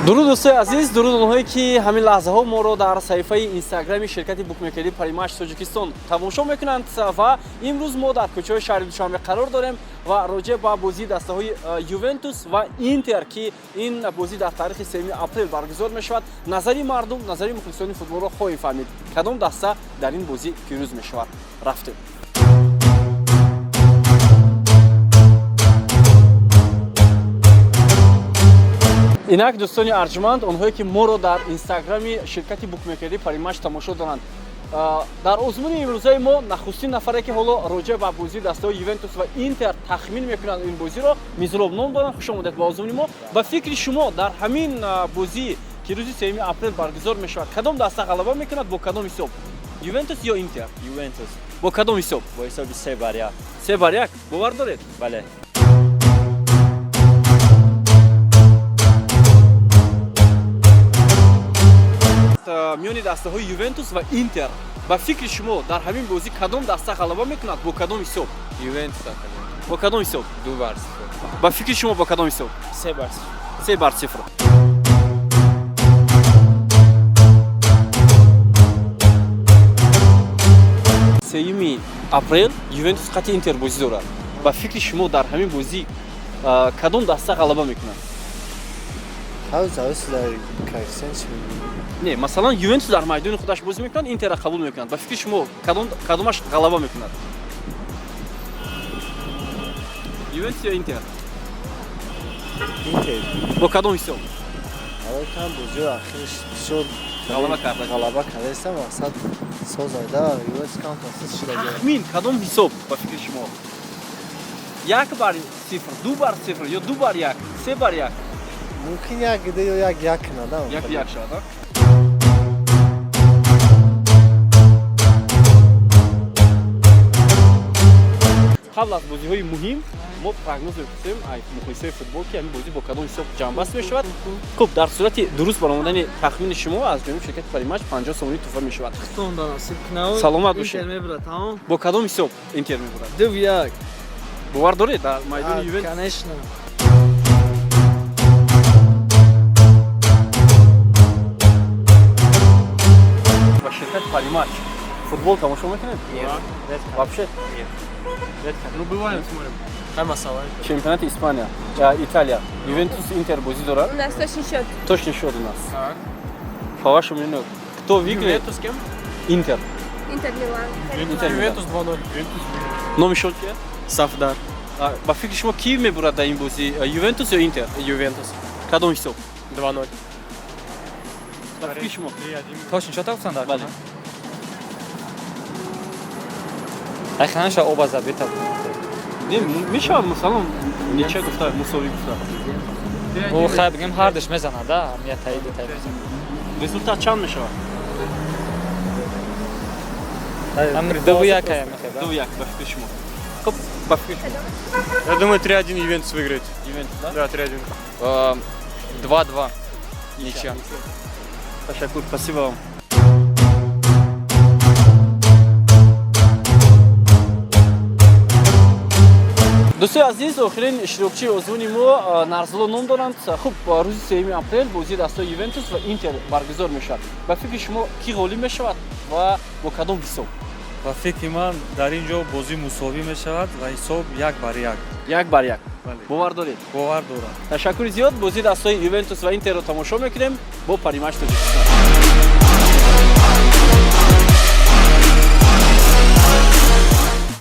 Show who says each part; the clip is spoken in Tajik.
Speaker 1: Дуруд, дӯстои азиз, дуруд онҳое, ки ҳамин лаҳзаҳо моро дар саҳифаи инстаграми ширкати букмекерии Париматч Тоҷикистон тамошо мекунанд. Ва имрӯз мо дар кӯчаҳои шаҳри Душанбе қарор дорем ва роҷеъ ба бозии дастаҳои Ювентус ва Интер, ки ин бозӣ дар таърихи 3 апрел баргузор мешавад, назари мардум, назари мухлисони футболро хоҳем фаҳмид, кадом даста дар ин бозӣ пирӯз мешавад. Рафтем. Инак, дӯстони арҷманд, онҳое, ки моро дар инстаграми ширкати букмекерии Париматч тамошо доранд, дар озмуни имрӯзаи мо нахустин нафаре, ки ҳоло роҷеъ ба бозии дастаҳои Ювентус ва Интер тахмин мекунанд ин бозиро, Мизроб ном доранд. Хуш омадед ба озмуни мо. Ба фикри шумо, дар ҳамин бозӣ, ки рӯзи 3 апрел баргузор мешавад, кадом даста ғалаба мекунад, бо кадом ҳисоб? Ювентус ё Интер?
Speaker 2: Ювентус.
Speaker 1: Бо кадом ҳисоб?
Speaker 2: Бо ҳисоби 3-1.
Speaker 1: 3-1, бовар доред?
Speaker 2: Бале.
Speaker 1: Миёни дастаҳои Ювентус ва Интер, ба фикри шумо, дар ҳамин бозӣ кадом даста ғалаба мекунад, бо кадом ҳисоб?
Speaker 3: Ювентус.
Speaker 1: Бо кадом ҳисоб?
Speaker 3: 2-0.
Speaker 1: Ба фикри шумо, бо кадом ҳисоб?
Speaker 2: 3-0.
Speaker 1: 3-0. 3-юми апрел Ювентус қати Интер бозӣ дорад. Ба фикри шумо, дар ҳамин бозӣ кадом даста ғалаба мекунад? Не, масалан, Ювентус дар майдони худаш бозӣ мекунад, Интерро қабул мекунад. Ба фикри шумо, кадомаш ғалаба мекунад, Ювентус ё Интер?
Speaker 4: Интер.
Speaker 1: Бо кадом ҳисоб? Ғалаба карда.
Speaker 4: Ғалаба кардаистам, мақсад созайда Ювентус камтар суст шуда.
Speaker 1: Тахмин, кадом ҳисоб ба фикри шумо? 1-0, 2-0 ё 2-1, 3-1?
Speaker 4: Мумкин 1-2 ё 1-1 кунад.
Speaker 1: 1-1 шавад. Қабл аз бозиҳои муҳим мо прогноз мепурсем ай мухлисои футбол, ки ҳамин бозӣ бо кадом ҳисоб ҷамъбаст мешавад. Хуб, дар сурати дуруст баромадани тахмини шумо аз ҷониби ширкати Париматч 50 сомонӣ туҳфа мешавад. Саломат бошед. Бо кадом ҳисоб Интер мебурад?
Speaker 5: 2-1.
Speaker 1: Бовар доред, дар майдони Ювентус?
Speaker 5: Конечно.
Speaker 1: Ба ширкати Париматч футбол тамошо мекунед? Вообще?
Speaker 3: Ну, бывает, смотрим.
Speaker 1: Чемпионати Испания, Италия, Ювентус Интер бозӣ дорад.
Speaker 6: У нас точный счет.
Speaker 1: Точный счет у нас. По вашему мнению, кто выиграет?
Speaker 3: Ювентус с кем?
Speaker 1: Интер.
Speaker 6: Интер Милан.
Speaker 1: Интер Милан.
Speaker 3: Ювентус 2-0.
Speaker 1: Номи шумо чия?
Speaker 3: Сафдар.
Speaker 1: Ба фикри шумо, ки мебурад дар ин бозӣ, Ювентус ё Интер?
Speaker 3: Ювентус.
Speaker 1: Кадом ҳисоб?
Speaker 3: 2-0.
Speaker 1: Ба фикри шумо?
Speaker 7: Точно счет гуфтан дар?
Speaker 1: Бале.
Speaker 7: Ай, ханаша оба забита.
Speaker 1: Не, мешавад, масалан, ничья гуфта, мусовӣ гуфта.
Speaker 7: О, хай, бигем, ҳардуш мезанад, да, я таи ду таи мезанад.
Speaker 1: Результат чанд мешавад?
Speaker 7: Ам 2-1 ая мехеда.
Speaker 1: 2-1 ба фикри шумо. Хуб, ба фикри шумо?
Speaker 3: Я думаю, 3-1 Ювентус выиграет.
Speaker 1: Ювентус, да?
Speaker 3: Да, 3-1.
Speaker 7: 2-2. Ничья.
Speaker 1: Ташаккур, спасибо вам. Дӯстои азиз, охирин иштирокчии озмуни мо Нарзулло ном доранд. Хуб, рӯзи 3 апрел бозии дастаи Ювентус ва Интер баргузор мешавад. Ба фикри шумо, кӣ ғолиб мешавад ва бо кадом ҳисоб?
Speaker 8: Ба фикри ман, дар ин ҷо бозӣ мусовӣ мешавад ва ҳисоб 1-1.
Speaker 1: 1-1?
Speaker 8: Бале.
Speaker 1: Бовар доред?
Speaker 8: Бовар дорам.
Speaker 1: Ташаккури зиёд. Бозии дастаи Ювентус ва Интерро тамошо мекунем бо Париматч Тоҷикистон.